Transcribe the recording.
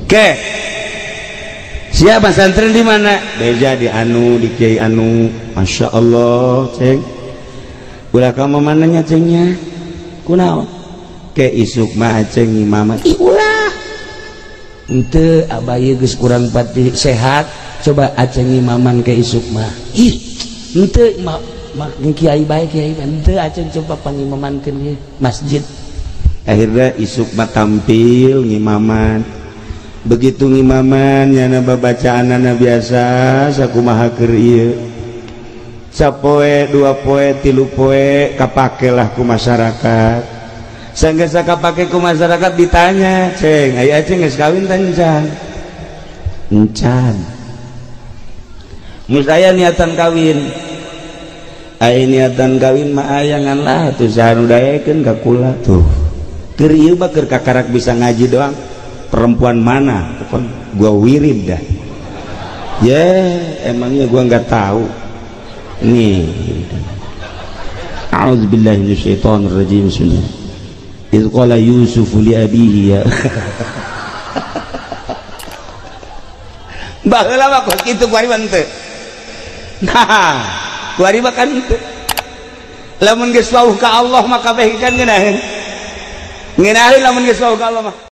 Ke siapa santren di mana? Beja di anu di kiai anu. Masya Allah ceng. Ulah kamu mananya cengnya? Kunaon? Ke isuk mah aceng imaman. Ih ulah. Henteu abah ieu geus kurang pati sehat. Coba aceng imaman ke isuk mah. Ih, henteu mah kiai bae kiai henteu aceng coba pangimamankeun ieu masjid. Akhirnya isuk mah tampil ngimaman. Begitu ngimaman nyana babacaanana biasa sakumaha keur ieu. Sapoe, dua poe, tilu poe kapakelah ku masyarakat. Sanggeus kapake ku masyarakat ditanya, "Ceng, aya aceng geus kawin tah encan?" Encan. Geus aya niatan kawin. Aya niatan kawin mah aya ngan lah tuh saha nu daekeun ka kula tuh. Keur ieu mah keur kakarak bisa ngaji doang. Perempuan mana? Pokon gua wirid dah. Ya, emangnya gua nggak tahu. Nih. A'udzubillahi minasyaitonir rajim. Bismillah. Idz qala Yusuf li abihi ya. Baheula mah kos kitu kuari mah henteu. Nah, kuari mah kan henteu. Lamun geus wauh ka Allah mah kabeh kan ngeunaheun. Ngeunaheun lamun geus wauh ka Allah mah.